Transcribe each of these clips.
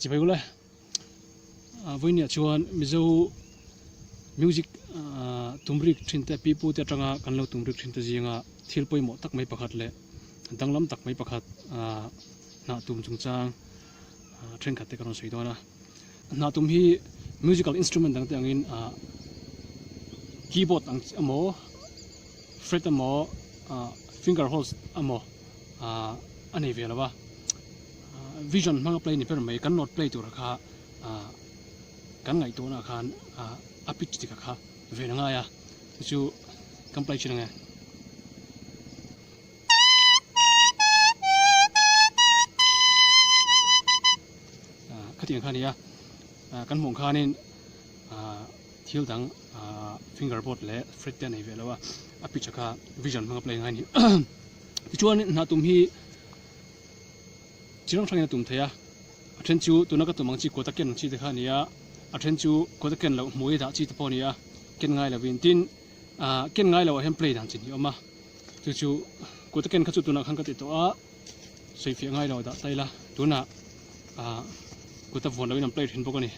Chibai ule vawinia chuan Mizo music tumrik thin te pi pu te atanga kan lo tumrik thin te zinga thil pawimawh tak mai pakhat leh danglam tak mai pakhat hnah tum chungchang thenkhat te ka rawn sawi dawn a. Hnah tum hi musical instrument dang te angin keyboard ang emaw fret emaw finger holes emaw a nei ve lo a vision hmanga play ni ber mai kan note play tura kha kan ngaihtuahna ah khan a pitch dik a kha ven a ngai a chu chu kan play thin ang e. Khatiang kha a ni a kan hmuh ang khanin thil dang finger board leh fret te a nei ve lo a a pitch a kha vision hmanga play ngai a ni. Tichuan hnah tum hi chi hrang hrangin a tum thei a, a then chu tuna ka tum ang chi kawta ken ang chi te kha a ni a, a then chu kawta ken loh hmui dah chi te pawh a ni a, ken ngai lovin tin ah ken ngai loh ah hian play dan chi hnih a awm a, chu chu kawta ken kha chu tunah khan ka ti tawh a, sawifiah ngai lo dah ta ila tunah ah kawta vuan lohin an play thin bawk a ni.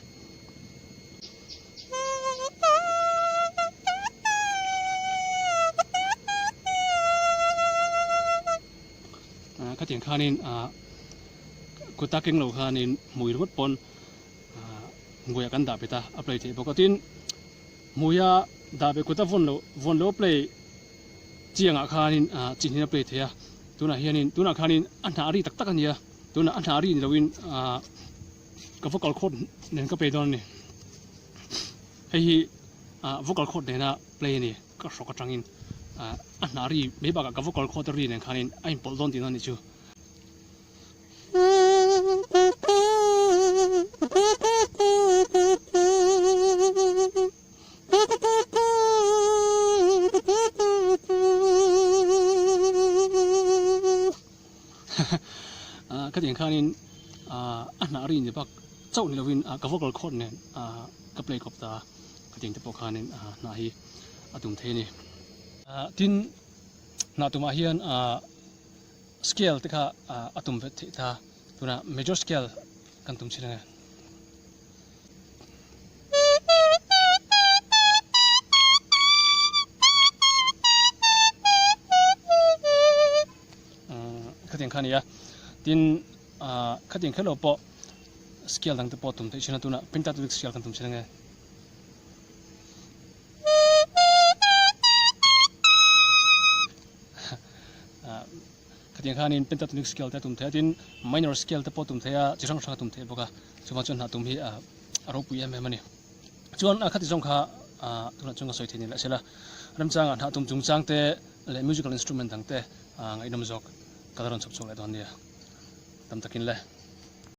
Khatiang khanin kuta keng lo khanin hmui ringawt pawn hmuiah kan dah bet a, a play theih bawk a. Tin, hmuia dah bet kuta vawn loh vawn loh a play chiangah khanin chi hnin a play thei a. Tunah hianin tunah khanin a hnah ri tak tak a nia, tunah a hnah ri ni loin ka vocal cord nen ka play dawn a ni. Hei hi vocal cord nena play a ni. Ka hrawk atangin a hnah ri mai bakah ka vocal cord a ri nen khanin a inpawlh dawn tihna a nih chu. Khatiang khanin a hnah ri ni bak chauh ni lovin ka vocal cord nen ka play kawp ta a, khatiang te pawh khanin hnah hi a tum thei a ni. Tin, hnah tumah hian scale te kha a tum vet theih ta, tunah major scale kan tum chin ang e. Khatiang kha a ni a, tin khatiang kher lo pawh scale dang te pawh tum theih chin a, tunah pentatonic scale kan tum chin ang e. Khatiang khanin pentatonic scale te a tum thei a, tin minor scale te pawh a tum thei a, chi hrang hrang a tum thei bawk a, chuvang chuan hnah tum hi a ropui em em a ni. Chuan khati zawng kha tunah chuan ka sawi thei ni leh sela, remchangah hnah tum chungchang te leh musical instrument dang te ngaihnawm zawk ka la rawn chhawp chhuak leh dawn nia, tam takin le.